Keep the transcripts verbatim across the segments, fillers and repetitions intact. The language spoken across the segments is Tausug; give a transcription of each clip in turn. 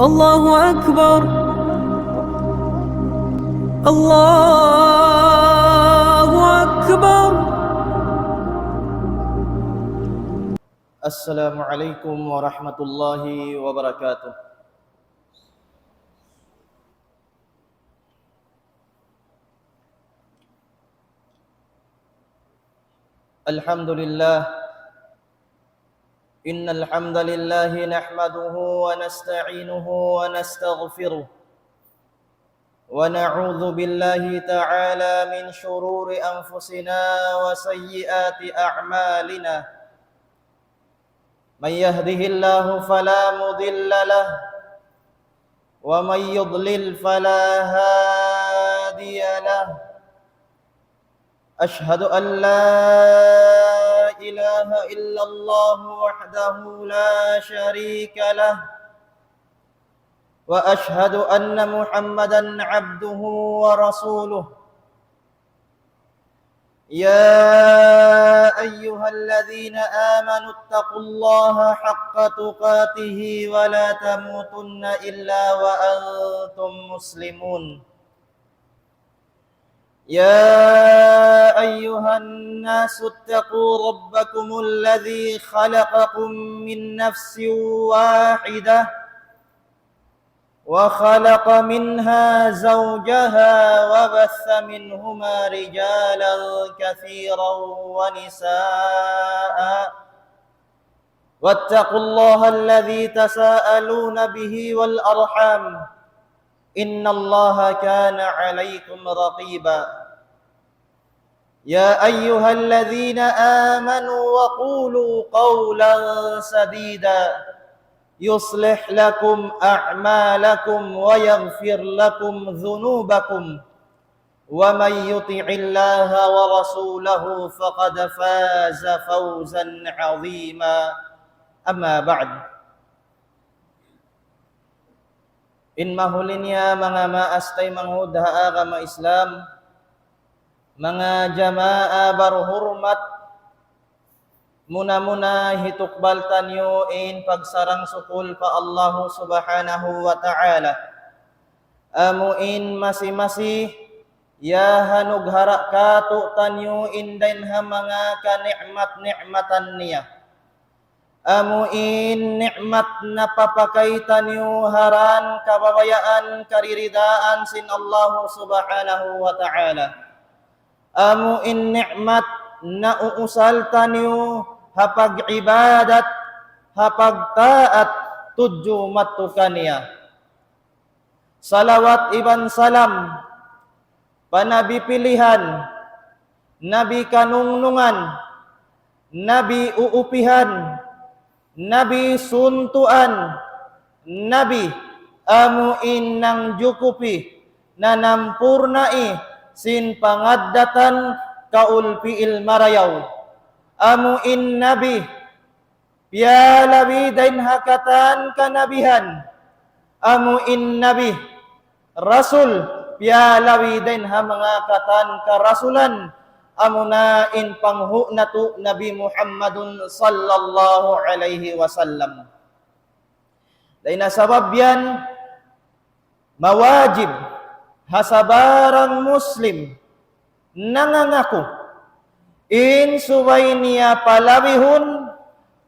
الله أكبر. الله أكبر. السلام عليكم ورحمة الله وبركاته. الحمد لله. إن الحمد لله نحمده ونستعينه ونستغفره، ونعوذ بالله تعالى من شرور أنفسنا وسيئات أعمالنا. من يهده الله فلا مضل له، ومن يضلل فلا هادي له. أشهد أن لا إله إلا الله وحده لا شريك له، وأشهد أن محمدا عبده ورسوله. يا أيها الذين آمنوا اتقوا الله حق تقاته ولا تموتن إلا وأنتم مسلمون. يا أيها الناس اتقوا ربكم الذي خلقكم من نفس واحدة وخلق منها زوجها وبث منهما رجالا كثيرا ونساء، واتقوا الله الذي تساءلون به والأرحام، إن الله كان عليكم رقيبا. يا أيها الذين آمنوا وقولوا قولا سديدا يصلح لكم أعمالكم ويغفر لكم ذنوبكم، ومن يطع الله ورسوله فقد فاز فوزا عظيما. أما بعد. In mahuli niya manga maas taymanghud ha agama Islam, manga jamaa barhurmat, muna-muna hitukbal taniyu in pagsarang-sukul pa Allahu Subhanahu wa Ta'ala. Amu in masi-masi, ya hanughara' kātu'niyu in dayn ha manga kani'mat-ni'matan niya. Amu in ni'mat napapakay taniyu ha dān kababayaan kariridaan sin Allahu Subhanahu wa Ta'ala. Amu in ni'mat nauusal taniyu ha pag-ibadat, ha pagtaat, tudju madtu kaniya. Salawat iban salam pa Nabi pilihan, Nabi kanungnungan, Nabi uupihan, Nabi suntuan, Nabi amu in nangjukupi, nanampurnai sin pangaddatan kaulpiil marayaw. Amu in Nabi piyalabi dayn ha katan kanabihan. Amu in Nabi, Rasul, piyalabi dayn ha manga katan karasulan. Amuna in panghu' natu' Nabi Muhammadun sallallahu alayhi wasallam. Dayn ha sabab yan, mawajib ha sabarang Muslim nangangaku in subay niya palabihun,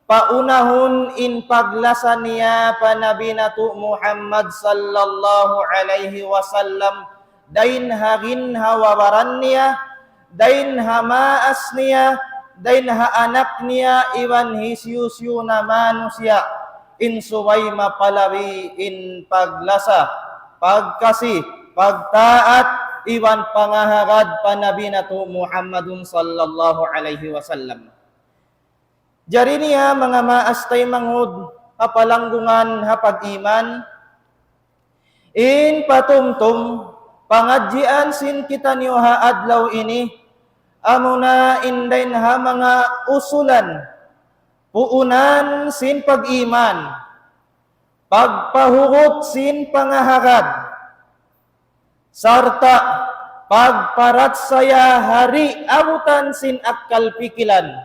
paunahun in paglasa niya pa Nabi natu' Muhammad sallallahu alayhi wasallam, dayn ha ginhawa-baran niya, dayn ha maas niya, dayn ha anak niya, iban hisiyu-siyu na manusiya', in subay mapalabi in paglasa, pagkasi, pagtaat, iban pangahagad pa Nabi natu' Muhammadun sallallahu alayhi wasallam. Jari niya manga maas taymanghud ha palanggungan ha pag-iman, in patumtum pangadjian sin kitaniyu ha adlaw ini, amuna in dayn ha manga usulan, puunan sin pag-iman, pagpahugut sin pangahagad, sarta' pagparachaya ha di' abutan sin akkal pikilan,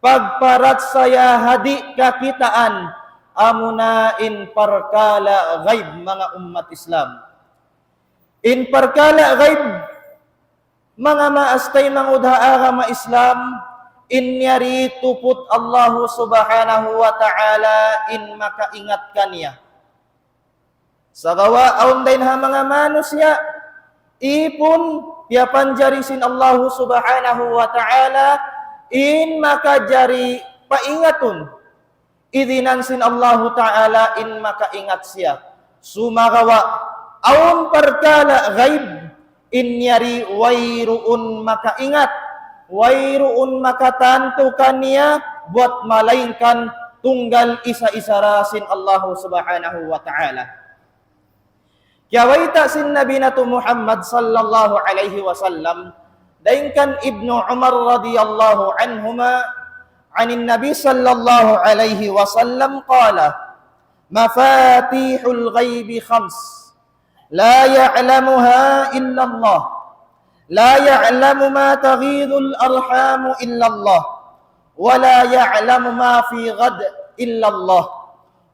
pagparachaya ha di' kakitaan, amuna in parkala' ghaib, manga ummat Islam. In parkala' ghaib, manga maas taymanghud ha agama Islam, in yari tuput Allahu Subhanahu wa Ta'ala in makaingat kaniya. Sagawa' awn dayn ha manga manusiya', ipun piyapanjari sin Allahu Subhanahu wa Ta'ala, in makajari paingatun. Idinan sin Allahu Ta'ala in makaingat siya. Sumagawa', awn parkala' ghaib, in yari wayruun makaingat, wayruun makatantu kaniya, buwat malaingkan tunggal isa-isa ra sin Allahu Subhanahu wa Ta'ala. Kiyabayta' sin Nabi natu' Muhammad sallallahu alayhi wasallam, dayn kan Ibnu Umar radiyallahu anhuma, عن النبي صلى الله عليه وسلم قال: مفاتيح الغيب خمس، لا يعلمها إلا الله، لا يعلم ما تغيض الأرحام إلا الله، ولا يعلم ما في غد إلا الله،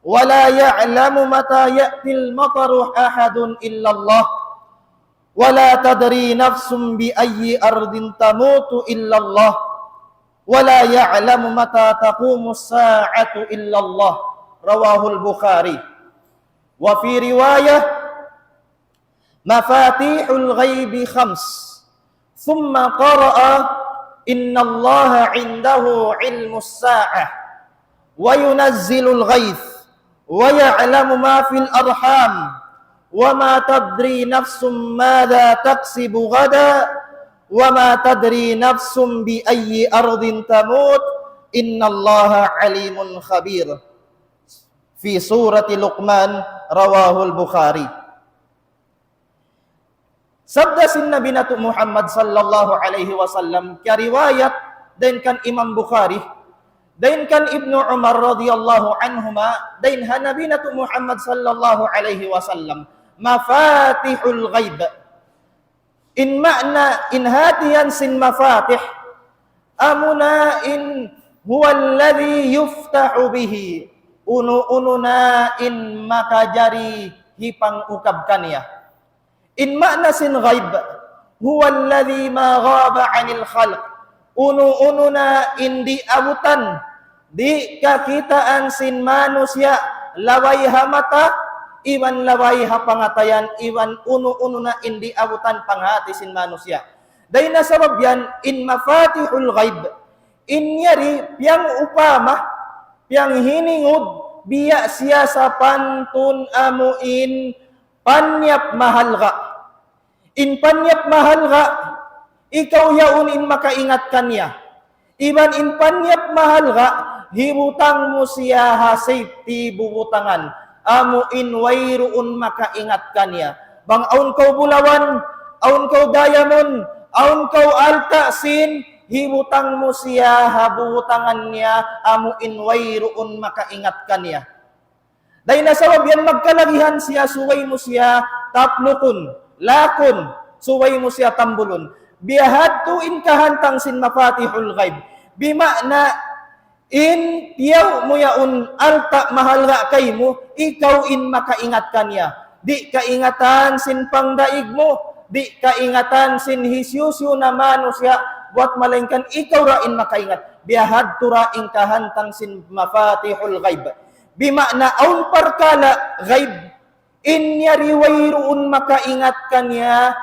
ولا يعلم متى يأتي المطر أحد إلا الله، ولا تدري نفس بأي أرض تموت إلا الله، ولا يعلم متى تقوم الساعة إلا الله. رواه البخاري. وفي رواية: مفاتيح الغيب خمس، ثم قرأ: إن الله عنده علم الساعة وينزل الغيث ويعلم ما في الأرحام وما تدري نفس ماذا تكسب غدا وما تدري نفس بأي أرض تموت إن الله عليم خبير. في سورة لقمان. رواه البخاري. Sabda sin Nabi natu' Muhammad sallallahu alayhi wasallam, kiyariwayat dayn kan Imam Bukhari, dayn kan Ibnu Umar radiyallahu anhuma, dayn ha Nabi natu' Muhammad sallallahu alayhi wasallam, مفاتيح الغيب. In ma'na, in hāti yan sin mafatih, amuna in هو الذي يفتح به, unu-unu na in makajari hipangukab kaniya. In ma'na sin ghaib, هو الذي ما غاب عن الخلق, unu-unu na in di' abutan, di' kakitaan sin manusiya', labay ha mata, iban labay ha pangatayan, iban unu-unu na in di' abutan panghāti sin manusiya'. Dayn ha sabab yan, in mafatihul ghaib, in yari piyangupama, piyanghiningud, biya' siya sapantun amu in panyap mahalga'. In panyap mahalga', ikaw yaun in makaingat kaniya. Iban in panyap mahalga', hibutang mu siya ha safety bubutangan. Amu in wayruun makaingat kaniya. Bang awn kaw bulawan, awn kaw diamond, awn kaw alta' sin, hibutang mu siya ha bubutangan niya, amu in wayruun makaingat kaniya. Dayn ha sabab yan magkalagihan siya, subay mu siya taplukun, lakun, subay mu siya tambulun. Biya' hadtu in kahantang sin mafatihul ghaib. Bima'na in tiyaw mu yaun alta' mahalga' kaymu, ikaw in makaingat kaniya. Di' kaingatan sin pangdaig mu, di' kaingatan sin hisiyu-siyu na manusiya', buwat malaingkan ikaw ra in makaingat. Biya' hadtu ra in kahantang sin mafatihul ghaib. Bima'na awn parkala' ghaib, in yari wayruun makaingat kaniya,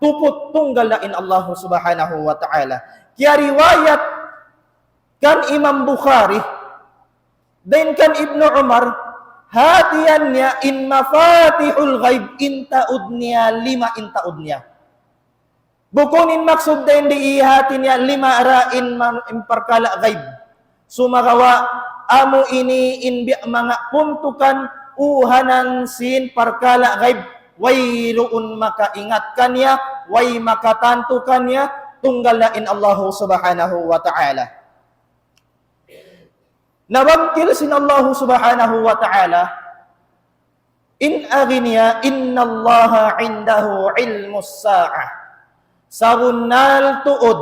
tuput tunggal na in Allah Subhanahu wa Ta'ala. Kiyariwayat kan Imam Bukhari, dayn kan Ibnu Umar, hāti yan niya in mafatihul ghaib, in taud niya, lima in taud niya. Bukun in maksud dayn di hāti niya lima ra in man-, in parkala' ghaib. Sumagawa', amu ini in biya' manga puntukan uhanan sin parkala' ghaib, wayruun makaingat kaniya, way makatantu kaniya, tunggal na in Allahu Subhanahu wa Ta'ala. Nabangkil sin Allahu Subhanahu wa Ta'ala, in agi niya, إن الله عنده علم الساعة. Sabunnal tuud,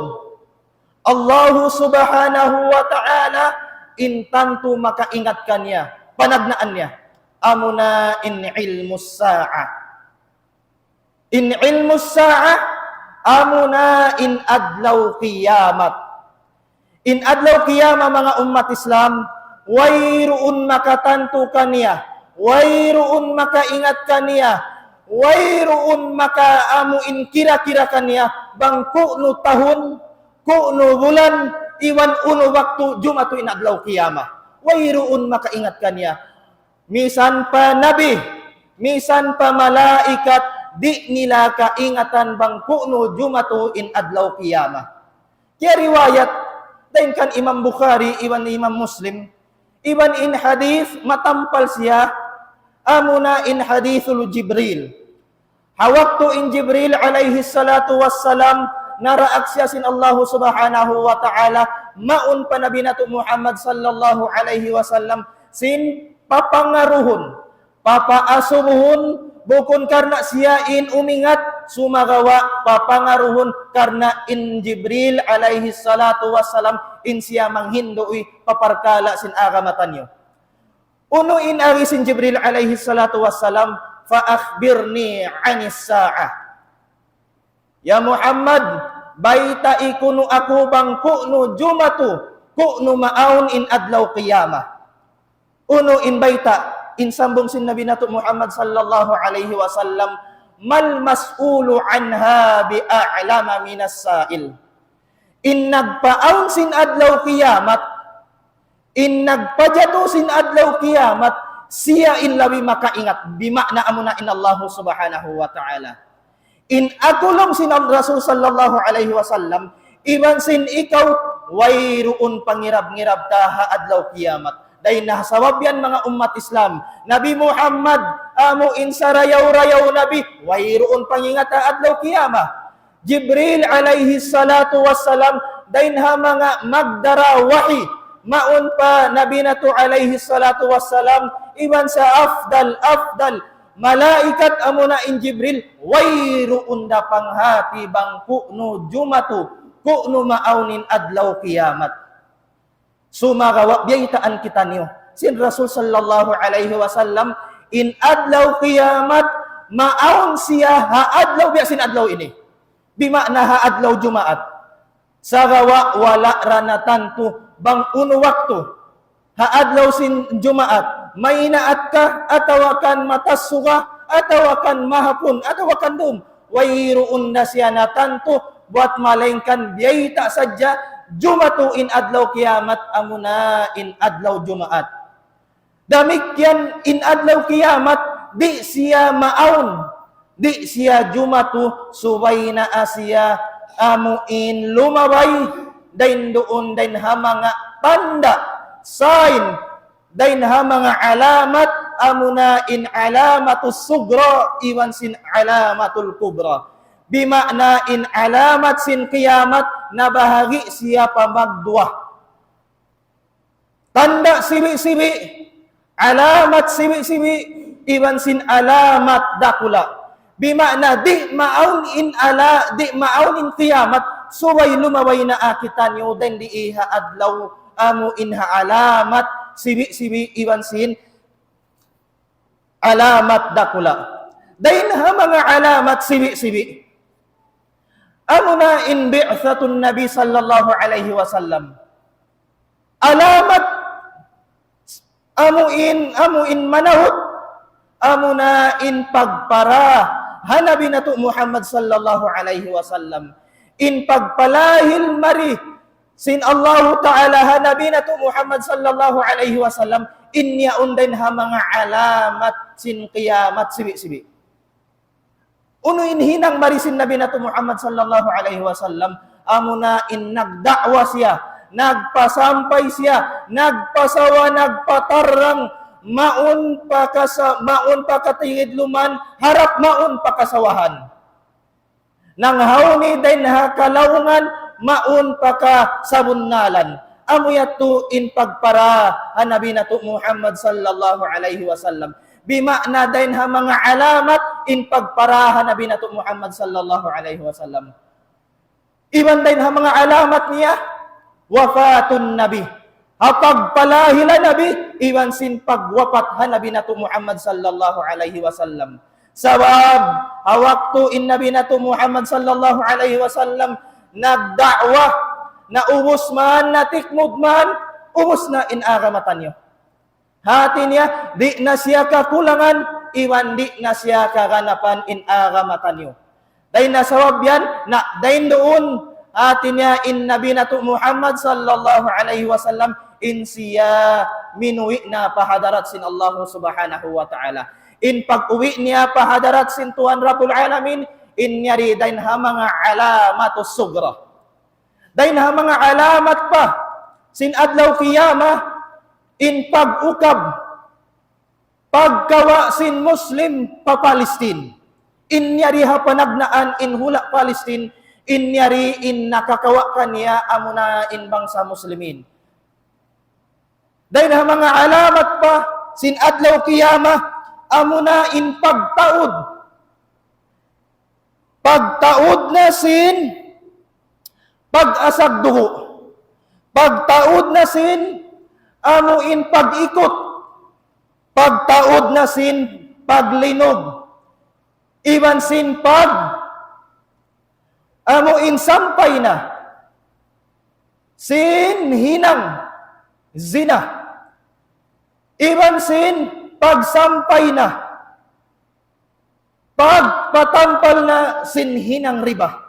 Allahu Subhanahu wa Ta'ala, in tantu makaingat kaniya. Panagnaan niya, amuna in ilmu sa'a. In ilmu sa'a, amuna in adlaw kiyamat. In adlaw kiyamat, manga ummat Islam, wayruun makatantu kaniya, wayruun makaingat kaniya, wayruun makaamu in kira-kira kaniya, bang ku'nu tahun, ku'nu bulan, iban unu waktu jumatu in adlaw kiyamat. Wayruun makaingat kaniya. Misan pa nabi, misan pa malaikat, di' nila kaingatan bang ku'nu jumatu in adlaw kiyamat. Kiyariwayat dayn kan Imam Bukhari iban Imam Muslim, iban in hadith matampal siya, amuna in hadithul Jibril. Ha waktu in Jibril alayhi salatu wassalam, naraak siya sin Allahu subhanahu wa ta'ala, mawn pa Nabi natu' Muhammad sallallahu alayhi wasallam, sin papangaruhun, papaasubuhun, bukun karna' siya in umingat, sumagawa' papangaruhun karna' in Jibril alayhi salatu wassalam, in siya manghindu' pa parkala' sin agama taniyu. Unu in agi sin Jibril alayhi salatu wassalam, فأخبرني عن الساعة. Ya Muhammad, baytai kunu' aku bang ku'nu jumatu, ku'nu maawn in adlaw kiyamat. Unu in bayta', in sambung sin Nabi natu' Muhammad sallallahu alayhi wasallam, ما المسؤول عنها بأعلم من السائل. In nagpaawn sin adlaw kiyamat, in nagpajatu sin adlaw kiyamat, siya in labi makaingat, bima'na amuna in Allahu subhanahu wa ta'ala. In aku laung sin Rasul sallallahu alayhi wasallam, iban sin ikaw, wayruun pangirab-ngirab ta ha adlaw kiyamat. Dayn ha sabab yan, manga ummat Islam, Nabi Muhammad, amu in sarayaw-rayaw Nabi, wayruun pangingat ha adlaw kiyamat. Jibril alayhi salatu wassalam, dayn ha manga magdara wahi, mawn pa Nabi natu' alayhi salatu wassalam, iban sa afdal, afdal malaikat amuna in Jibril, wayruun da panghati bang ku'nu jumatu, ku'nu maawn in adlaw kiyamat. Sumagawa' biyaytaan kitaniyu sin Rasul sallallahu alayhi wasallam, in adlaw kiyamat, maawn siya ha adlaw biya' sin adlaw ini. Bima'na ha adlaw Jumaat. Sagawa' wala' ra natantu bang unu waktu. Ha adlaw sin Jumaat, maynaat ka, atawa kan matas suga, atawa kan mahapun, atawa kan dum. Wayruun da siya natantu, buwat malaingkan biyayta' sadja, jumatu in adlaw kiyamat, amuna in adlaw Jumaat. Damikkiyan in adlaw kiyamat, di' siya maawn, di' siya jumatu, subay na siya amu in lumabay, dayn duun, dayn ha manga tanda', sign, dayn ha manga alamat, amuna in alamatus sugra, iban sin alamatul kubra. Bima'na in alamat sin kiyamat, nabahagi' siya pa magduwa. Tanda' sibi'-sibi', alamat sibi'-sibi', iban sin alamat dakula'. Bima'na di' maawn in ala-, di' maawn in kiyamat, subay lumabay na kitaniyu dayn di ha adlaw, amu in ha alamat sibi'-sibi', iban sin alamat dakula'. Dayn ha manga alamat sibi'-sibi', amuna in bi'satun Nabi sallallahu alayhi wasallam. Alamat amu in, amu in manahut, amuna in pagpara ha Nabi natu' Muhammad sallallahu alayhi wasallam. In pagpalahil mari sin Allahu Ta'ala ha Nabi natu' Muhammad sallallahu alayhi wasallam, in yaun dayn ha manga alamat sin kiyamat sibi'-sibi'. Unu in hinang mari sin Nabi natu' Muhammad sallallahu alayhi wasallam, amuna in nagda'wa siya, nagpasampay siya, nagpasawa, nagpatarrang, mawn pa kasa-, mawn pa katigidluman, harap mawn pa kasawahan. Nanghawni dayn ha kalaungan, mawn pa kasabunnalan. Amu yadtu in pagpara ha Nabi natu' Muhammad sallallahu alayhi wasallam. Bima'na dayn ha manga alamat in pagpara ha Nabi natu' Muhammad sallallahu alayhi wasallam. Iban dayn ha manga alamat niya, wafatun Nabi. ha pagpalahil ha Nabi, iban sin pagwapat ha Nabi natu' Muhammad sallallahu alayhi wasallam. Sabab, ha waktu in Nabi natu' Muhammad sallallahu alayhi wasallam nagda'wa, naubus man, natikmud man, ubus na in agama taniyu. Hati niya, di' na siya kakulangan, iban di' na siya kaganapan in agama taniyu. Dayn ha sabab yan, na dayn duun, hati niya in Nabi natu' Muhammad sallallahu alayhi wasallam, in siya minuwi' na pa hadarat sin Allah subhanahu wa ta'ala. In pag-uwi' niya pa hadarat sin Tuhan Rabbul Alamin, in yari dayn ha manga alamatus sugra. Dayn ha manga alamat pa sin adlaw qiyamah, in pag-ukab, pagkawa' sin Muslim pa Palestine. In yari ha panagnaan in hula' Palestine, in yari in nakakawa' kaniya amuna in bangsa Muslimin. Dayn ha manga alamat pa sin adlaw qiyamah, amuna in pagtaud. Pagtaud na sin pag-asag dugu'. Pagtaud na sin amu in pag-ikut. Pagtaud na sin paglinug. Iban sin pag amu in sampay na sin hinang zina. Iban sin pagsampay na, pagpatampal na sin hinang riba.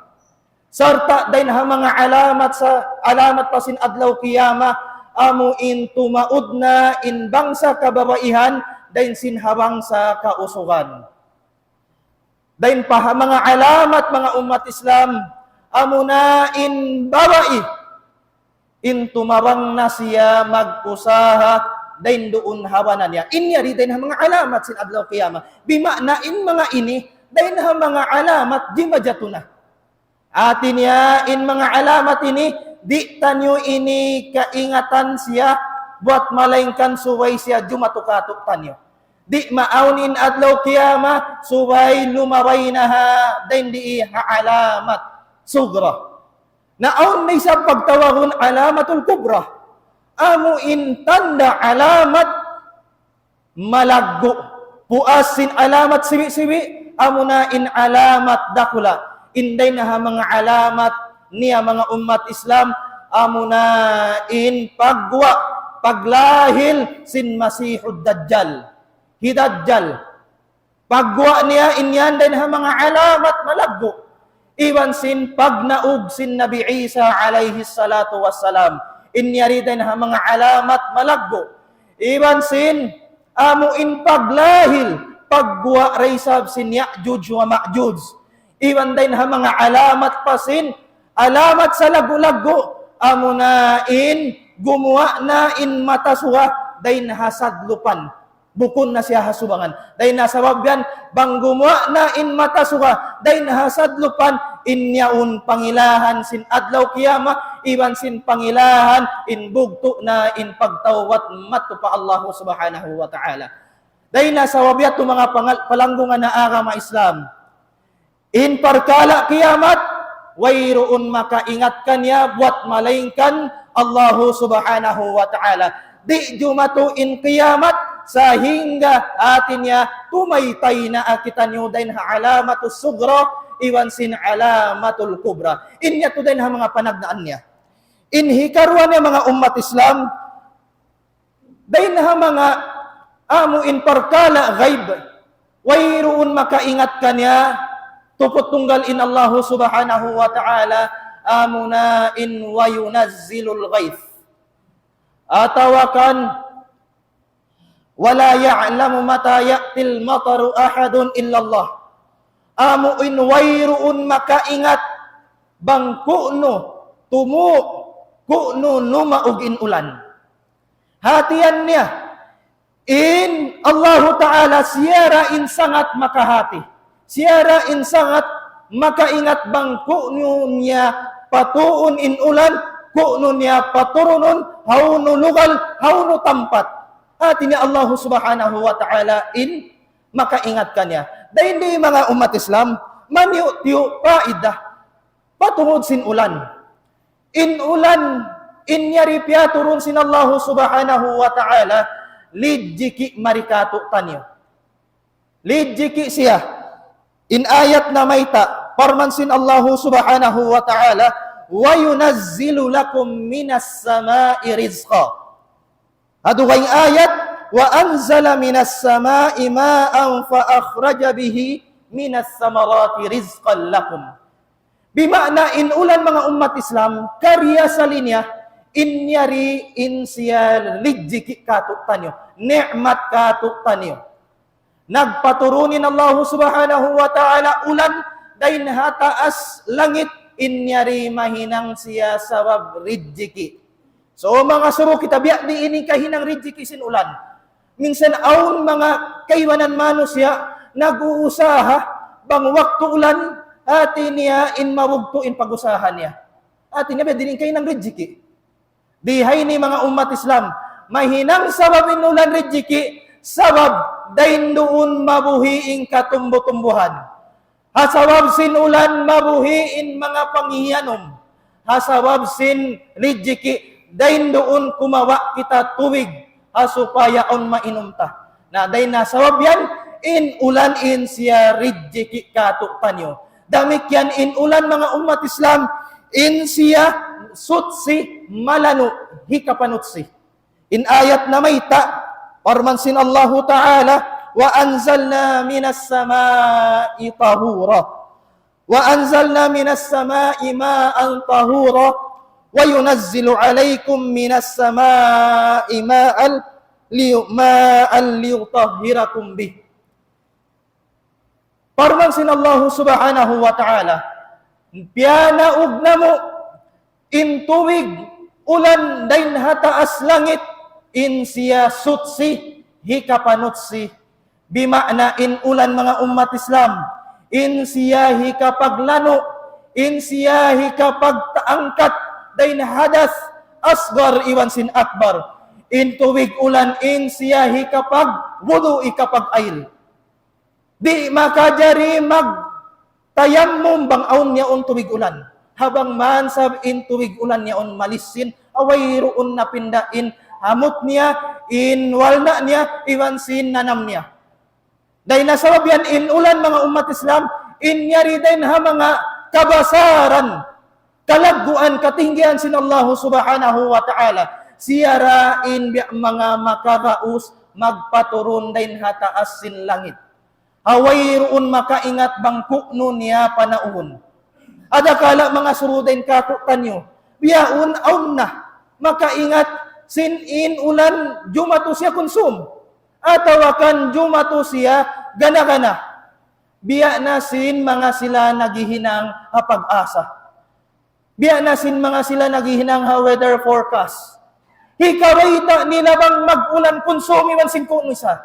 Sarta' dayn ha manga alamat sa, alamat pa sin adlaw qiyamah, amu in tumaud na in bangsa kababaihan, dayn sin ha bangsa kausugan. Dayn pa ha manga alamat, manga ummat Islam, amuna in babai, in tumabang na siya mag-usaha, dayn duun ha bana niya. In yari dayn ha manga alamat sin adlaw qiyamah. Bima'na in manga ini, dayn ha manga alamat jimajatu na. Hati niya, in manga alamat ini, di' taniyu ini kaingatan siya, buat malaingkan subay siya jumatu katu' taniyu. Di' maawn in adlaw qiyamah, subay lumabay na ha, dayn di ha alamat sugra. Na awn na isab pagtawagun alamatul kubra. Amu in tanda' alamat malaggu'. Puas sin alamat sibi'-sibi', amuna in alamat dakula'. In dayn ha manga alamat niya manga ummat Islam, amuna in pagguwa', paglahil sin Masihud Dajjal. Hi Dajjal. Pagguwa' niya in yan dayn ha manga alamat malaggu'. Iban sin pagnaug sin Nabi Isa alayhi salatu wassalam. In yari dayn ha manga alamat malaggu'. Iban sin amu in paglahil, pagguwa' da isab sin Ya'juj wa Ma'juj. Iban dayn ha manga alamat pa sin, alamat salaggu'-laggu', amuna in gumuwa' na in mata suga dayn ha sadlupan. Bukun na siya ha subangan. Dayn ha sabab yan, bang gumuwa' na in mata suga dayn ha sadlupan, in yaun pangilahan sin adlaw qiyamah, iban sin pangilahan in bugtu' na in pagtawbat madtu pa Allah subhanahu wa ta'ala. Dayn ha sabab yadtu manga pangal-, palanggungan ha agama Islam. In parkala' kiyamat, wayruun makaingat kaniya buat malaingkan Allahu subhanahu wa ta'ala. Di' jumatu in kiyamat, sahingga hati niya tumaytay na kitaniyu dayn ha alamatus sugra, iban sin alamatul kubra. In yadtu dayn ha manga panagnaan niya. In hikaruwa niya manga ummat Islam, dayn ha manga amu in parkala' ghaib, wayruun makaingat kaniya, tuput tunggal in Allahu subhanahu wa ta'ala, amuna in wa yunazzilul ghaith. Atawa kan, ولا يعلم متى يأتي المطر أحد إلا الله. Amu in wayruun makaingat bang ku'nu tumu', ku'nu numaug in ulan. Hatihan niya, in Allahu Ta'ala siya ra in sangat makahati. Siya ra in sangat makaingat bang ku'nu niya patuun in ulan, ku'nu niya paturunun, hawnu lugal, hawnu tampat. Hati niya Allahu Subhanahu wa Ta'ala in makaingat kaniya. Dayn di manga ummat Islam, maniyu'-tiyu' paidah pa tungud sin ulan. In ulan, in yari piyaturun sin Allahu Subhanahu wa Ta'ala, rijiki' mari kātu'niyu. Rijiki' siya. In ayat namayta', parman sin Allahu Subhanahu wa Ta'ala, وَيُنَزِّلُ لَكُم مِّنَ السَّمَاءِ رِزْقًا. Ha dugaing ayat, وَأَنزَلَ مِنَ السَّمَاءِ مَاءً فَأَخْرَجَ بِهِ مِنَ الثَّمَرَاتِ رِزْقًا لَكُمْ. Bima'na in ulan manga ummat Islam, kariya asal niya, in yari in siya rijiki' kātu'niyu, ni'mat kātu'niyu. Nagpaturun in Allahu Subhanahu wa Ta'ala ulan dayn ha taas langit, in yari mahinang siya sabab rijiki'. So, manga suru kita, biya' diin in kahinang rijiki' sin ulan. Minsan awn manga kaibanan manusiya' nag-uusaha bang waktu ulan, hāti niya in mabugtu' in pag-usaha niya. Hāti niya biya' diin in kahinang rijiki'. Di ha ini manga ummat Islam, mahinang sabab in ulan rijiki', sabab dayn duun mabuhi' in katumbu-tumbuhan. Ha sabab sin ulan mabuhi' in manga pangiyanum. Ha sabab sin rijiki', dayn duun kumawa' kita tubig, ha supaya awn mainum ta. Na dayn ha sabab yan, in ulan in siya rijiki' kātu'niyu. Damikkiyan in ulan manga ummat Islam, in siya sutsi malanu' hikapanutsi. In ayat namayta', parman sin Allahu Ta'ala, وَأَنزَلْنَا مِنَ السَّمَاءِ طَهُورًا. وَأَنزَلْنَا مِنَ السَّمَاءِ مَاءً طَهُورًا وَيُنَزِّلُ عَلَيْكُم مِّنَ السَّمَاءِ مَاءً لِيُ-، مَاءً لِيُطَهِّرَكُم بِهِ. Parman sin Allahu Subhanahu wa Ta'ala, piyanaug namu' in tubig ulan dayn ha taas langit, in siya sutsi, hikapanutsi. Bima'na in ulan manga ummat Islam, in siya hikapaglanu', in siya hikapagtaangkat dayn hadas asgar iban sin akbar. In tubig ulan in siya hikapagwudu', hikapag-ayl. Di' makajari magtayammum bang awn yaun tubig ulan. Ha bang man sab in tubig ulan yaun malisin, wayruun napinda in hamut niya, in walna niya, iban sin nanam niya. Dayn ha sabab yan in ulan manga ummat Islam, in yari dayn ha manga kabasaran, kalagguan, katinggihan sin Allahu Subhanahu wa Ta'ala. Siya ra in biya' manga makaraus magpaturun dayn ha taas sin langit. Ha wayruun makaingat bang ku'nu niya panauhun. Adakala manga suru dayn kātu'niyu, bihaun awn na makaingat sin in ulan jumatu siya kunsum, atawa kan jumatu siya gana-gana. Biya' na sin manga sila naghihinang ha PAGASA. Biya' na sin manga sila naghihinang ha weather forecast. Hikabayta' nila bang mag-ulan kunsum iban sin ku'nu isab.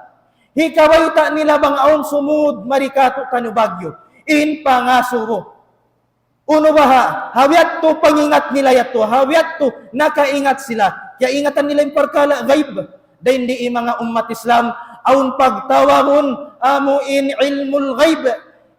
Hikabayta' nila bang awn sumud mari kātu'niyu bagyu. In pangasubu. Unu baha', ha biya' yadtu pangingat nila yadtu, ha biya' yadtu nakaingat sila. Kiyaingatan nila in parkala' ghaib. Dayn di in manga ummat Islam, awn pagtawagun amu in ilmul ghaib,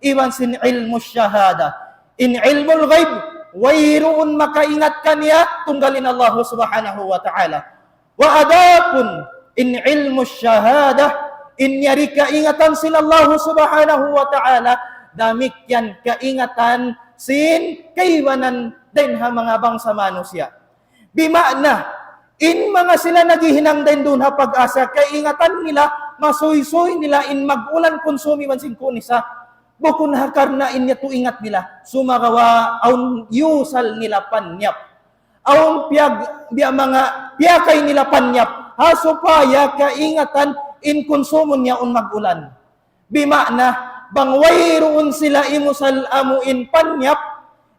iban sin ilmus shahada. In ilmul ghaib, wayruun makaingat kaniya, tunggal in Allahu Subhanahu wa Ta'ala. Wa adapun in ilmus shahada, in yari kaingatan sin Allahu Subhanahu wa Ta'ala, damikkiyan kaingatan sin kaibanan dayn ha manga bangsa manusiya'. Bima'na, in manga sila naghihinang dayn duun ha PAGASA, kaingatan nila, masuysuy nila in mag-ulan kunsum iban sin ku'nu isab, bukun ha karna' in yadtu ingat nila, sumagawa' awn yusal nila panyap. Awn piyag-, biya' manga piyakay nila panyap, ha supaya kaingatan in kunsumun yaun mag-ulan. Bima'na, bang wayruun sila imusal amu in panyap,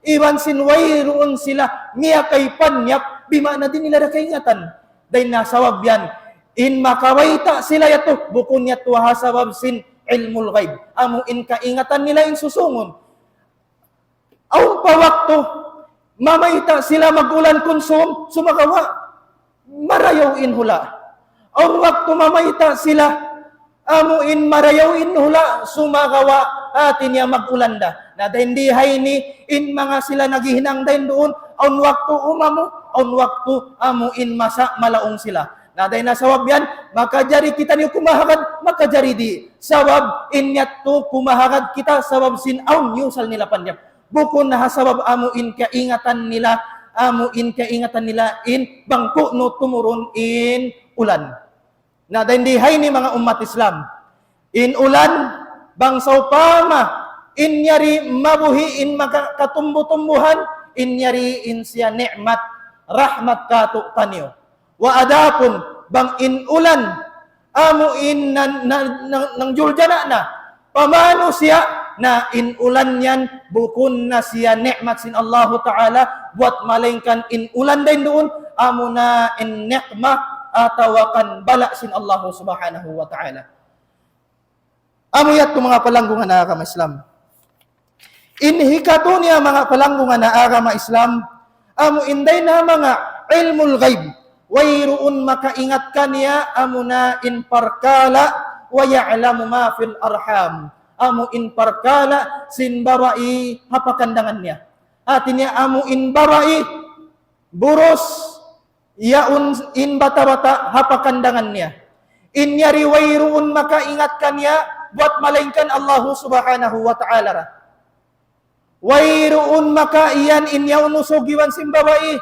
iban sin wayruun sila miyakay panyap, bima'na di' nila da kaingatan. Dayn ha sabab yan, in makabayta' sila yadtu, bukun yadtu ha sabab sin ilmul ghaib. Amu in kaingatan nila in susungun. Awn pa waktu, mamayta' sila mag-ulan kunsum, sumagawa' marayaw in hula'. Awn waktu mamayta' sila, amu in marayaw in hula', sumagawa' hati niya mag-ulan da. Na dayn di ha ini, in manga sila naghihinang dayn duun, awn waktu umamu, awn waktu amu in masa malaung sila. Na dayn ha sabab yan, makajari kitaniyu kumahagad, makajari di'. Sabab in yadtu kumahagad kita sabab sin awn yusal nila panjak. Bukun ha sabab amu in kaingatan nila, amu in kaingatan nila in bang ku'nu tumurun in ulan. Na dayn di ha ini manga ummat Islam, in ulan, bang sawpama in yari mabuhi' in maka-, katumbu-tumbuhan, in yari in siya ni'mat, rahmat kātu'niyu. Wa adapun bang in ulan amu in nan-, nan-, nan-, nangjuljana na pa manusiya', na in ulan yan bukun na siya ni'mat sin Allahu Ta'ala, buwat malaingkan in ulan dayn duun, amu na in ni'mat atawa kan bala' sin Allahu Subhanahu wa Ta'ala. Amu yadtu manga palanggungan ha agama Islam. In hikatu niya manga palanggungan ha agama Islam, amu in dayn ha manga ilmul ghaib. Wayruun makaingat kaniya amu na in parkala', wa ya'lamu ma fil arham. Amu in parkala' sin babai ha pakandangan niya. Hati niya amu in babai, burus, yaun in bata'-bata' ha pakandangan niya. In yari wayruun makaingat kaniya, buwat malaingkan Allahu Subhanahu wa Ta'ala ra. Wayruun makaiyan in yaun usug iban sin babai,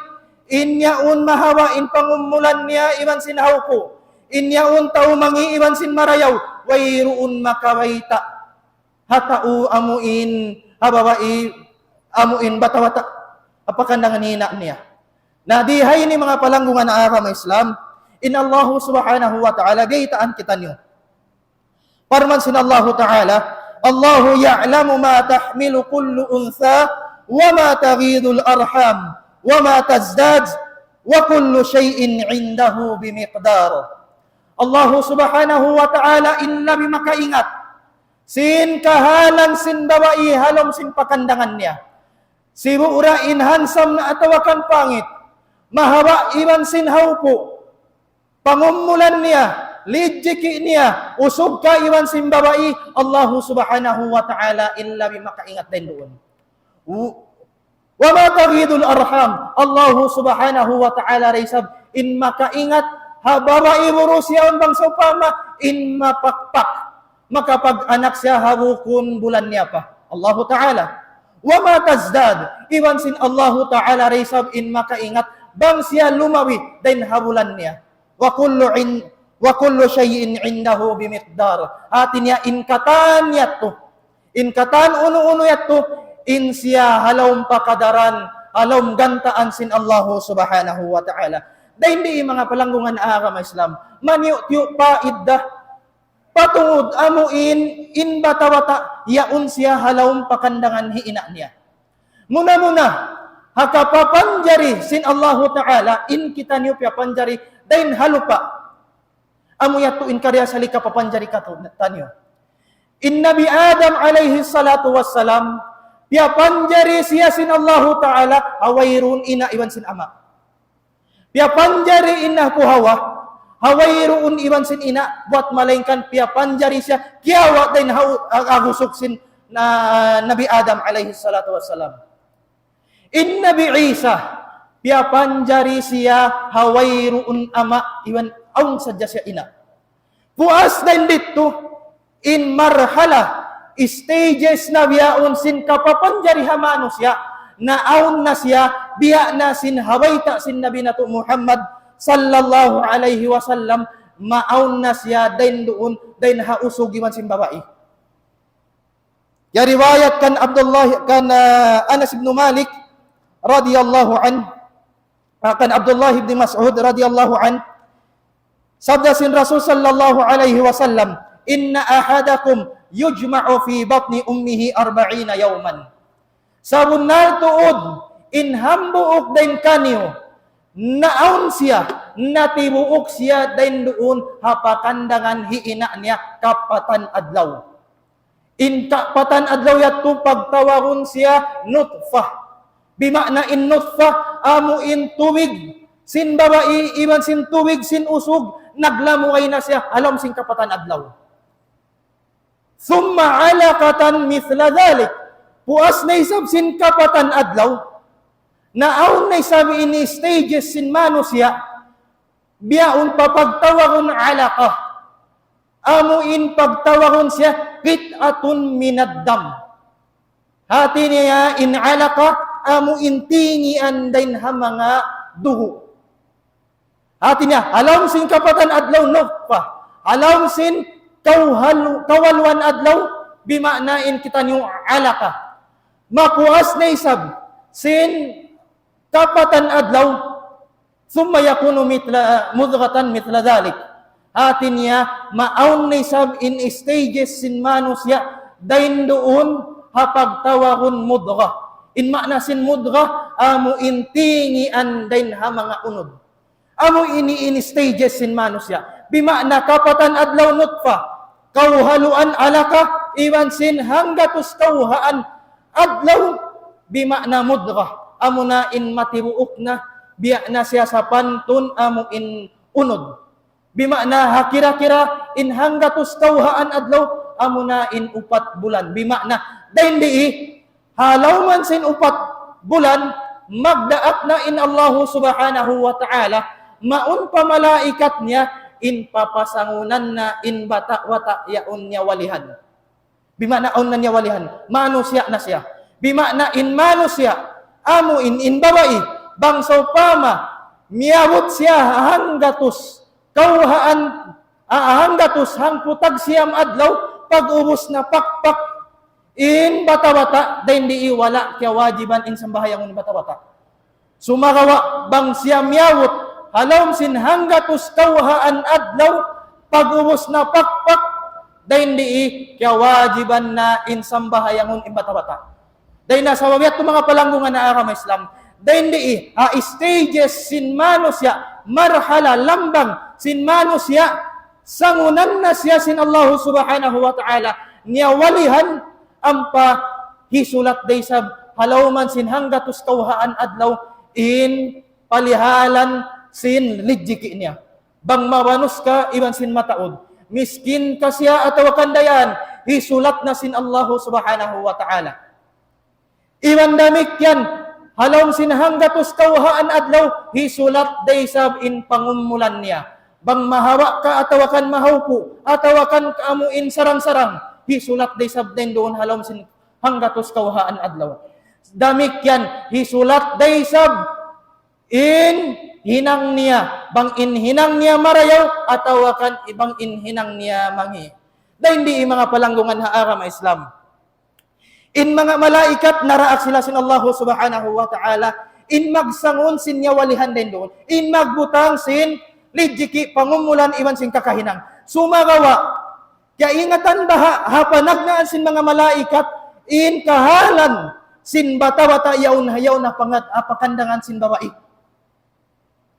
in yaun mahaba' in pangumulan niya iban sin hawpu', in yaun tau mangi' iban sin marayaw, wayruun makabayta' ha tau amu in, ha babai, amu in bata'-bata', ha pakandangan hi ina' niya. Na di ha ini manga palanggungan ha agama Islam, in Allahu Subhanahu wa Ta'ala, baytaan kitaniyu. Parman sin Allahu Ta'ala, "Allahu ya'lamu ma tahmilu kullu untha, wa ma taghidul arham, wa ma tazdad, wa kullu shay'in indahu bimiqdar." Allahu Subhanahu wa Ta'ala in labi makaingat sin kahalan sin babai ha lawm sin pakandangan niya. Sibu' ra in handsome na atawa kan pangit, mahaba' iban sin hawpu', pangumulan niya, lijiki niya, usug ka iban sin babai, Allahu Subhanahu wa Ta'ala in labi makaingat dayn duun. U-, wa ma taghidul arham, Allahu Subhanahu wa Ta'ala da isab in makaingat ha babai burus yaun bang sawpama in mapakpak, makapag-anak siya ha bukun bulan niya pa. Allahu Ta'ala. Wa ma tazdad, iban sin Allahu Ta'ala da isab in makaingat bang siya lumabi dayn ha bulan niya. Wa kullu in-, wa kullu shay'in indahu bimiqdar. Hati niya in katan yadtu, in katan unu-unu yadtu, in siya ha lawm pakadaran, ha lawm gantaan sin Allahu Subhanahu wa Ta'ala. Dayn di manga palanggungan ha agama Islam, maniyu'-tiyu' pa iddah, patungud amu in, in bata'-bata', yaun siya ha lawm pakandangan hi ina' niya. Muna-muna, ha kapapanjari sin Allahu Ta'ala, in kitaniyu piyapanjari dayn ha lupa'. Amu yadtu in karna' asali kapapanjari katu-, taniyu. In Nabi Adam alayhi salatu wassalam, piyapanjari siya sin Allahu Ta'ala, ha wayruun ina' iban sin ama'. Piyapanjari in Apu Hawa, ha wayruun iban sin ina', buwat malaingkan piyapanjari siya, kiyawa' dayn ha u-, ha, ha usug sin na, Nabi Adam alayhi salatu wassalam. In Nabi Isa, piyapanjari siya ha wayruun ama' iban awn sadja siya ina'. Puas dayn didtu, in marhala, stages na bihaun sin kapapanjari ha manusiya', naawn na siya, biya' na sin ha bayta' sin Nabi natu' Muhammad sallallahu alayhi wasallam, maawn na siya dayn duun, dayn ha usug iban sin babai. Ya riwayat kan Abdullah, kan, ah, Anas ibn Malik radiyallahu anhu, ah, kan Abdullah ibn Mas'ud radiyallahu anhu, sabda sin Rasul sallallahu alayhi wasallam, "Inna ahadakum yujma'u fi batni ummihi arba'ina yawman." Sabunnal tuud, in hambuuk dayn kaniyu, naawn siya, natibuuk siya dayn duun ha pakandangan hi ina' niya kapatan adlaw. In kapatan adlaw yadtu pagtawagun siya nutfah. Bima'na in nutfah, amu in tubig sin babai, iban sin tubig sin usug, naglamugay na siya ha lawm sin kapatan adlaw. Thumma alaqatan mithla dhalik. Puas na isab sin kapatan adlaw, Na awn na isab ini stages sin manusiya', biyaun pa pagtawagun alaqa. Amu in pagtawagun siya, qit'atun minad dam. Hati niya in alaqa, amu in tingian dayn ha manga dugu'. Hati niya, ha lawm sin kapatan adlaw nutfa. Ha lawm sin kawhal-, kawaluan adlaw, bima'na in kitaniyu alaqa. Mapuas na isab sin kapatan adlaw, ثم يكون مثل، مضغة مثل ذلك. Hati niya, maawn na isab in stages sin manusiya', dayn duun ha pagtawagun mudgha. In ma'na sin mudgha, amu in tingian dayn ha manga unud. Amu ini in stages sin manusiya'. Bima'na kapatan adlaw nutfa, kawhaluan alaqa, iban sin hanggatus kawhaan adlaw, bima'na mudgha. Amu na in mati buuk na, biya' na siya sapantun amu in unud. Bima'na ha kira-kira in hanggatus kawhaan adlaw, amu na in upat bulan. Bima'na, dayn di, ha lawm sin upat bulan, magdaak na in Allahu Subhanahu wa Ta'ala, mawn pa malaikat niya, in papasangunan na in bata'-bata' yaun niya walihan. Bima'na awn na niya walihan, manusiya' na siya. Bima'na in manusiya', amu in, in babai, bang sawpama, miyabut siya hanggatus, kawhaan, ah, hanggatus, hangpu' tag siyam adlaw, pag-ubus na pakpak, in bata'-bata', dayn di wala' kiyawajiban in sambahayangun in bata'-bata'. Sumagawa' bang siya miyabut, ha lawm sin hanggatus kawhaan adlaw, pag-ubus na pakpak, dayn di kiyawajiban na in sambahayangun in bata'-bata'. Dayn na sabab yadtu manga palanggungan ha agama Islam. Dayn di, ha stages sin manusiya', marhala lambang sin manusiya', sangunan na siya sin Allahu Subhanahu wa Ta'ala, niya walihan, ampa hisulat da isab ha lawm sin hanggatus kawhaan adlaw in palihalan sin lijiki niya. Bang mabanus ka iban sin mataud, miskin ka siya atawa kan dayahan, hisulat na sin Allahu Subhanahu wa Ta'ala. Iban damikkiyan, ha lawm sin hanggatus kawhaan adlaw, hisulat da isab in pangumulan niya. Bang mahawa ka atawa kan mahawpu', atawa kan amu in sarang-sarang, hisulat da isab dayn duun ha lawm sin hanggatus kawhaan adlaw. Damikkiyan, hisulat da isab in hinang niya, bang in hinang niya marayaw, atawa kan bang in hinang niya mangi'. Dayn di manga palanggungan ha agama Islam. In manga malaikat naraak sila sin Allahu Subhanahu wa Ta'ala, in magsangun sin niya walihan dayn duun, in magbutang sin lijiki, pangumulan iban sin kakahinang. Sumagawa', kiyaingatan baha' ha panagnaan sin manga malaikat, in kahalan sin bata'-bata' yaun, yaun ha pangat-, ha pakandangan sin babai.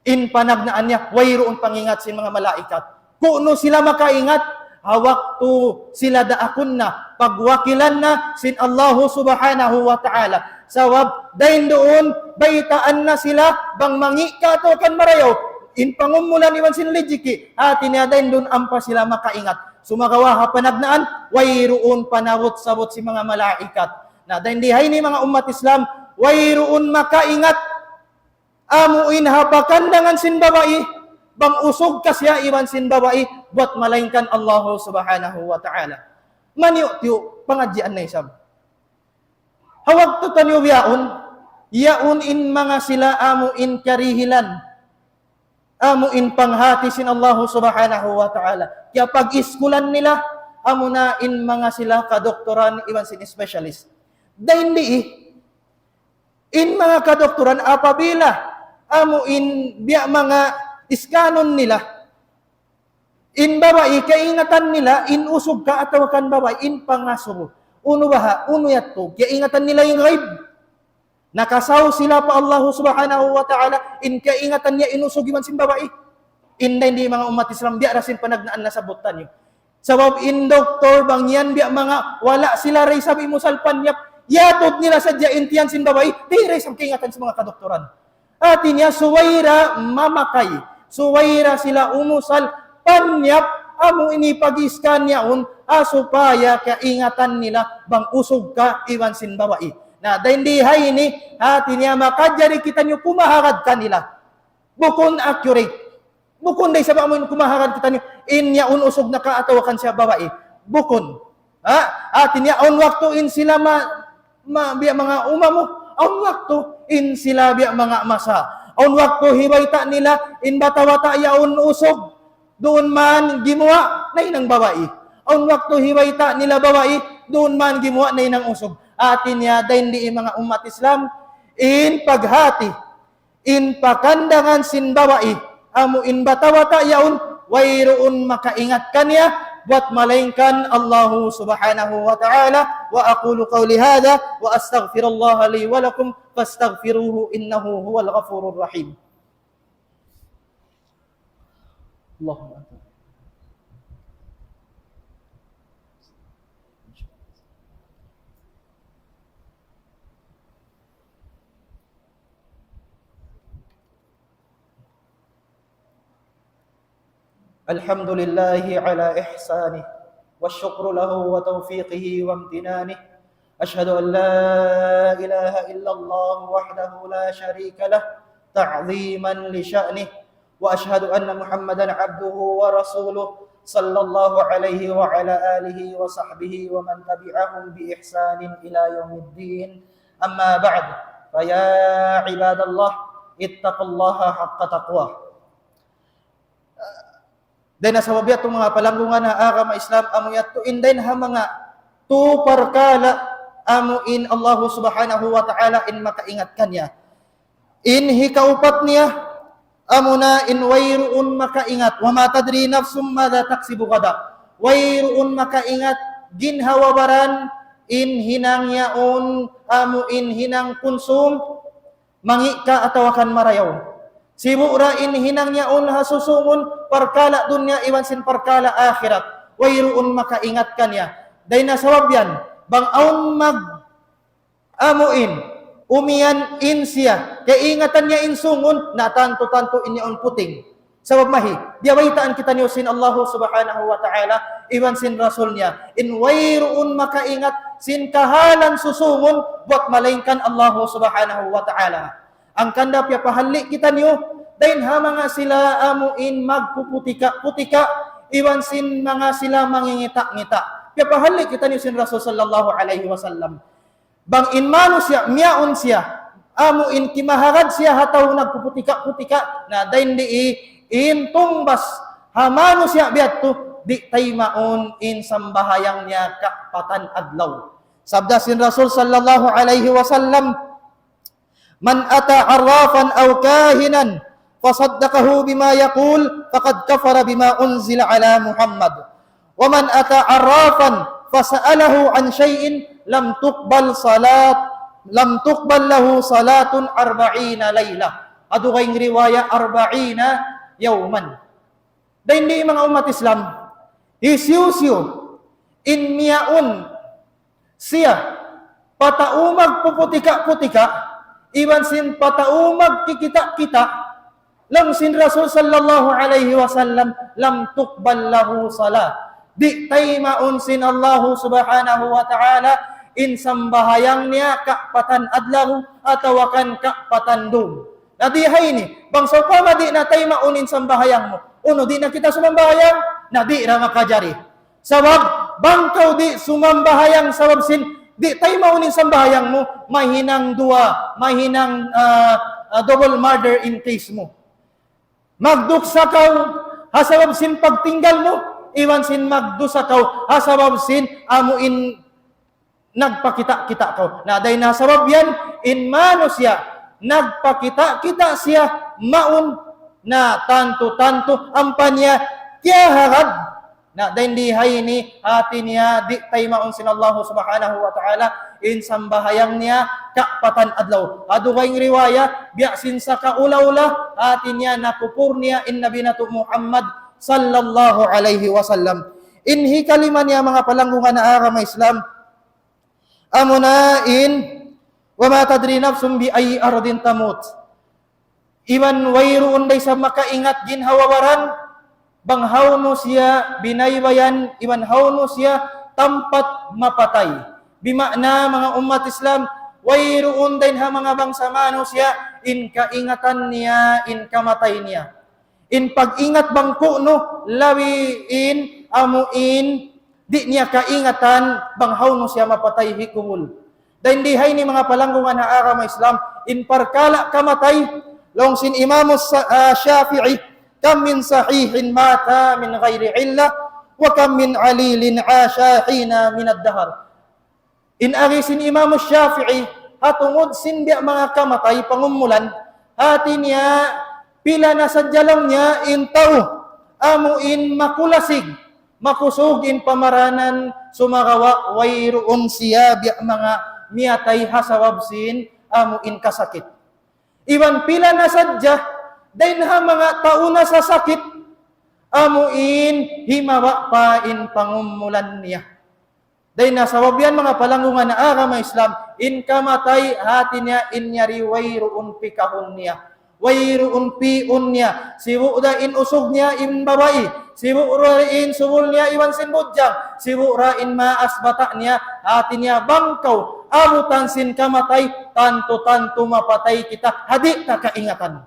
In panagnaan niya, wayruun pangingat sin manga malaikat. Ku'nu sila makaingat? Ha waktu sila daakun na, pagwakilan na sin Allahu Subhanahu wa Ta'ala. Sabab, dayn duun, baytaan na sila, bang mangi' ka atawa kan marayaw, in pangumulan iban sin lijiki, hati niya dayn duun ampa sila makaingat. Sumagawa' ha panagnaan, wayruun panabut-sabut sin manga malaikat. Na dayn di ha ini manga ummat Islam, wayruun makaingat amu in ha pakandangan sin babai, bang usug ka siya iban sin babai, buat malaingkan Allahu Subhanahu wa Ta'ala. Maniyu'-tiyu', pangadjian na isab. Ha waktu taniyu bihaun, yaun in manga sila amu in karihilan, amu in panghati sin Allahu Subhanahu wa Ta'ala. Kiyapag-iskulan nila, amu na in manga sila kadoktoran iban sin specialist. Dayn di, in manga kadoktoran apabila amu in biya' manga iskanun nila, in babai kaingatan nila in usug ka atawa kan babai in pangasubu. Unu baha', unu yadtu, kaingatan nila in ghaib. Nakasaw sila pa Allahu Subhanahu wa Ta'ala, in kaingatan niya in usug iban sin babai. In dayn di manga ummat Islam, biya' da sin panagnaan nasabbut taniyu. Sabab in doktor bang yan biya' manga wala' sila da isab imusal panyap, yatud nila sadja in tiyan sin babai, di' da isab kaingatan sin manga kadoktoran. Hati niya subay da mamakay, subay da sila umusal panyap amu ini pag-iskan yaun, ha supaya kaingatan nila bang usug ka iban sin babai. Na, dayn di ha ini, hati niya makajari kitaniyu kumahagad kanila. Bukun accurate. Bukun da isab amu in kumahagad kitaniyu, in yaun usug na ka atawa kan siya babai. Bukun. Ha? Hati niya, awn waktu in sila ma-, ma-, biya' manga uma mu, awn waktu in sila biya' manga masa. Awn waktu hibayta' nila, in bata'-bata' yaun usug, duun man gimuwa' na hinang babai. Awn waktu hibayta' nila babai, duun man gimuwa' na hinang usug. Hati niya, dayn di manga ummat Islam, in paghati, in pakandangan sin babai, amu in bata'-bata' yaun, wayruun makaingat kaniya, buwat malaingkan Allahu Subhanahu wa Ta'ala. وأقول قولي هذا وأستغفر الله لي ولكم فاستغفروه إنه هو الغفور الرحيم. اللهم أنت الحمد لله على إحسانه، والشكر له وتوفيقه وامتنانه. أشهد أن لا إله إلا الله وحده لا شريك له تعظيما لشأنه، وأشهد أن محمدا عبده ورسوله، صلى الله عليه وعلى آله وصحبه ومن تبعهم بإحسان إلى يوم الدين. أما بعد، فيا عباد الله، اتقوا الله حق تقواه. Dayn ha sabab yadtu manga palanggungan ha agama Islam, amu yadtu in dayn ha manga tu parkala' amu in Allahu Subhanahu wa Ta'ala in makaingat kaniya. In hikaupat niya, amuna in wayruun makaingat. وما تدري نفس ماذا تكسب غدا. Wayruun makaingat, ginhawa-baran, in hinang yaun, amu in hinang kunsum, mangi' ka atawa kan marayaw. Sibu' ra in hinang yaun ha susungun, parkala' dunya iban sin parkala' akhirat. Wayruun makaingat kaniya. Dayn ha sabab yan, bang awn mag-, amu in, umiyan in siya, kaingatan niya in sungun, na tantu-tantu in yaun puting. Sabab mahi, diyabaytaan kitaniyu sin Allahu Subhanahu wa Ta'ala, iban sin Rasul niya. In wayruun makaingat sin kahalan susungun, buwat malaingkan Allahu Subhanahu wa Ta'ala. Hangkan da piyapahalli' kitaniyu, dayn ha manga sila amu in magpuputika-putika, iban sin manga sila mangingita-ngita. Piyapahalli' kitaniyu sin Rasul sallallahu alayhi wasallam. Bang in manusiya', miyaun siya, amu in kimahagad siya ha tau nagpuputika-putika, na dayn di in tungbas ha manusiya' biya' yadtu, di' taymaun in sambahayang niya kapatan adlaw. Sabda sin Rasul sallallahu alayhi wasallam, من أتى عرافا أو كاهنا فصدقه بما يقول فقد كفر بما أنزل على محمد. ومن أتى عرافا فسأله عن شيء لم تقبل صلاة، لم تقبل له صلاة أربعين ليلة. Ha dugaing riwaya, أربعين يوما. Dayn di manga ummat Islam, hisiyu-siyu in miyaun siya, pa tau magpuputika-putika, iban sin pa tau magkikita-kita, laung sin Rasul sallallahu alayhi wasallam, لم تقبل له صلاة. Di' taymaun sin Allahu Subhanahu wa Ta'ala in sambahayang niya kapatan adlaw atawa kan kapatan dum. Na di' ha ini, bang sawpama di' na taymaun in sambahayang mu, unu, di' na kita sumambahayang, na di' ra makajari. Sabab, bang kaw di' sumambahayang sabab sin di' taymaun in sambahayang mu, mahinang duwa, mahinang, ah, ah, double murder in case mu. Magdusa kaw ha sabab sin pagtinggal mu, iban sin magdusa kaw ha sabab sin amu in nagpakita'-kita' kaw. Na dayn ha sabab yan, in manusiya', nagpakita'-kita' siya, mawn na tantu-tantu, ampa niya kiyahagad. Na dayn di ha ini, hati niya, di' taymaun sin Allahu Subhanahu wa Ta'ala in sambahayang niya kapatan adlaw. Ha dugaing riwaya, biya' sin sakaula-ula, hati niya, nakupur niya in Nabi natu' Muhammad sallallahu alayhi wasallam. In hikalima niya, manga palanggungan ha agama Islam, amuna in, وما تدري نفس بأي أرض تموت. Iban wayruun da isab makaingat ginhawa-baran, bang hawnu siya binaybayan, iban hawnu siya tampat mapatay. Bima'na, manga ummat Islam, Wayruun dayn ha manga bangsa manusiya' in kaingatan niya in kamatay niya. In pag-ingat bang ku'nu labi in amu in di' niya kaingatan bang hawnu siya mapatay hi kubul. Dayn di ha ini manga palanggungan ha agama Islam, in parkala' kamatay, laung sin Imam Sa-, ah, Shafi'i, كم من صحيح مات من غير علة، وكم من عليل عاش حينا من الدهر. In agi sin Imam Shafi'i, ha tungud sin biya' manga kamatay pangumulan, hati niya pila na sadja laung niya in tau, amu in makulasig, makusug in pamaranan sumagawa' wayruun siya biya' manga miyatay ha sabab sin amu in kasakit. Iban pila na sadja, dayn ha manga tau nasasakit, amu in himaba pa in pangumulan niya. Dayn ha sabab yan manga palanggungan ha agama Islam, in kamatay hati niya in yari wayruun pikahun niya. Wayruun piun niya. Sibu' da in usug niya in babai. Sibu' da in subul niya iban sin budjang. Sibu' da in maas bata' niya. Hati niya bang kaw abutan sin kamatay, tantu-tantu mapatay kita. Ha di' ta kaingatan.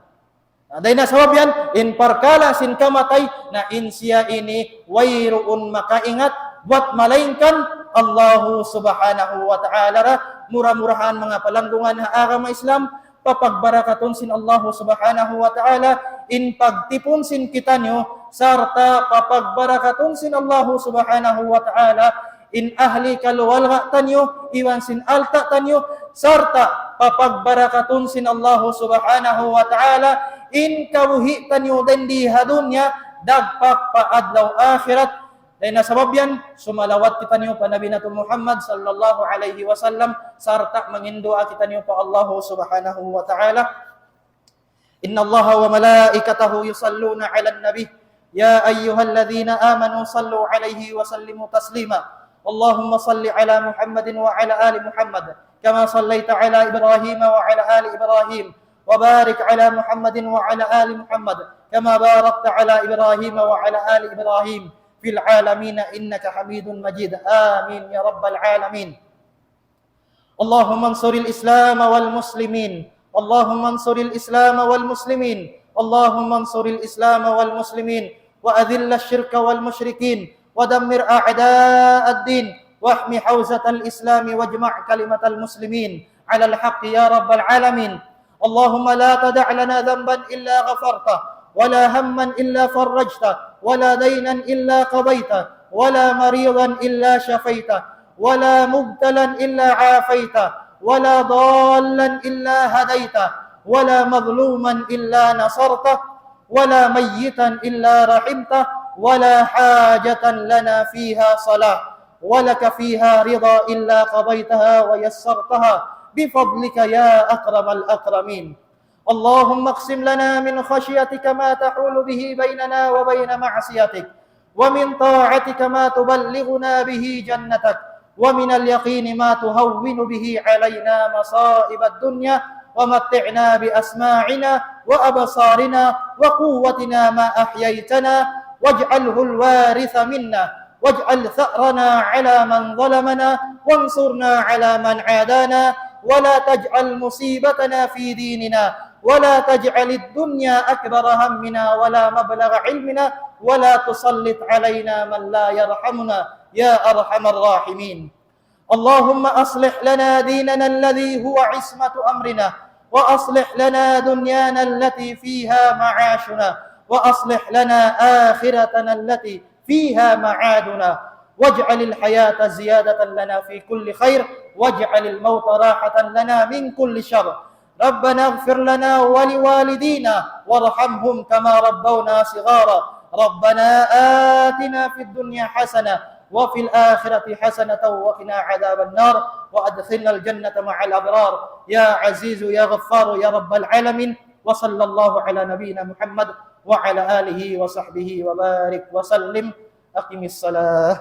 Na, dayn ha sabab yan, in parkala' sin kamatay, na in siya ini wayruun makaingat, buwat malaingkan Allahu Subhanahu wa Ta'ala ra, mura-murahan manga palanggungan ha agama Islam, papagbarakatun sin Allahu Subhanahu wa Ta'ala, in pagtipun sin kitaniyu, sarta' papagbarakatun sin Allahu Subhanahu wa Ta'ala, in ahli kaluarga taniyu, iban sin alta' taniyu, sarta' papagbarakatun sin Allahu Subhanahu wa Ta'ala, in kabuhi' taniyu dayn di ha dunya, dagpak pa adlaw akhirat. Dayn ha sabab yan, sumalawat kitaniyu pa Nabi natu' Muhammad sallallahu alayhi wasallam, sarta' mangin duwaa kitaniyu pa Allahu Subhanahu wa Ta'ala. إن الله وملائكته يصلون على النبي، يا أيها الذين آمنوا صلوا عليه وسلموا تسليما. اللهم صل على محمد وعلى آل محمد، كما صليت على إبراهيم وعلى آل إبراهيم، وبارك على محمد وعلى آل محمد، كما باركت على إبراهيم وعلى آل إبراهيم في العالمين إنك حميد مجيد. آمين يا رب العالمين. اللهم انصر الإسلام والمسلمين. اللهم انصر الإسلام والمسلمين. اللهم انصر الإسلام والمسلمين، وأذل الشرك والمشركين، ودمر أعداء الدين، واحم حوزة الإسلام، واجمع كلمة المسلمين على الحق يا رب العالمين. اللهم لا تدع لنا ذنبا إلا غفرته، ولا هما إلا فرجته، ولا دينا إلا قضيته، ولا مريضا إلا شفيته، ولا مبتلا إلا عافيته، ولا ضالا إلا هديته، ولا مظلوما إلا نصرته، ولا ميتا إلا رحمته، ولا حاجة لنا فيها صلاح ولك فيها رضا إلا قضيتها ويسرتها بفضلك يا أكرم الأكرمين. اللهم اقسم لنا من خشيتك ما تحول به بيننا وبين معصيتك، ومن طاعتك ما تبلغنا به جنتك، ومن اليقين ما تهون به علينا مصائب الدنيا، ومتعنا بأسماعنا وأبصارنا وقوتنا ما أحييتنا، واجعله الوارث منا، واجعل ثأرنا على من ظلمنا، وانصرنا على من عادانا، ولا تجعل مصيبتنا في ديننا، ولا تجعل الدنيا أكبر همنا ولا مبلغ علمنا، ولا تسلط علينا من لا يرحمنا يا أرحم الراحمين. اللهم أصلح لنا ديننا الذي هو عصمة أمرنا، وأصلح لنا دنيانا التي فيها معاشنا، وأصلح لنا آخرتنا التي فيها معادنا، واجعل الحياة زيادة لنا في كل خير، واجعل الموت راحة لنا من كل شر. ربنا اغفر لنا ولوالدينا وارحمهم كما ربونا صغارا. ربنا آتنا في الدنيا حسنة وفي الآخرة حسنة وقنا عذاب النار وأدخلنا الجنة مع الأبرار يا عزيز يا غفار يا رب العالمين. وصلى الله على نبينا محمد وعلى آله وصحبه وبارك وسلم. أقم الصلاة.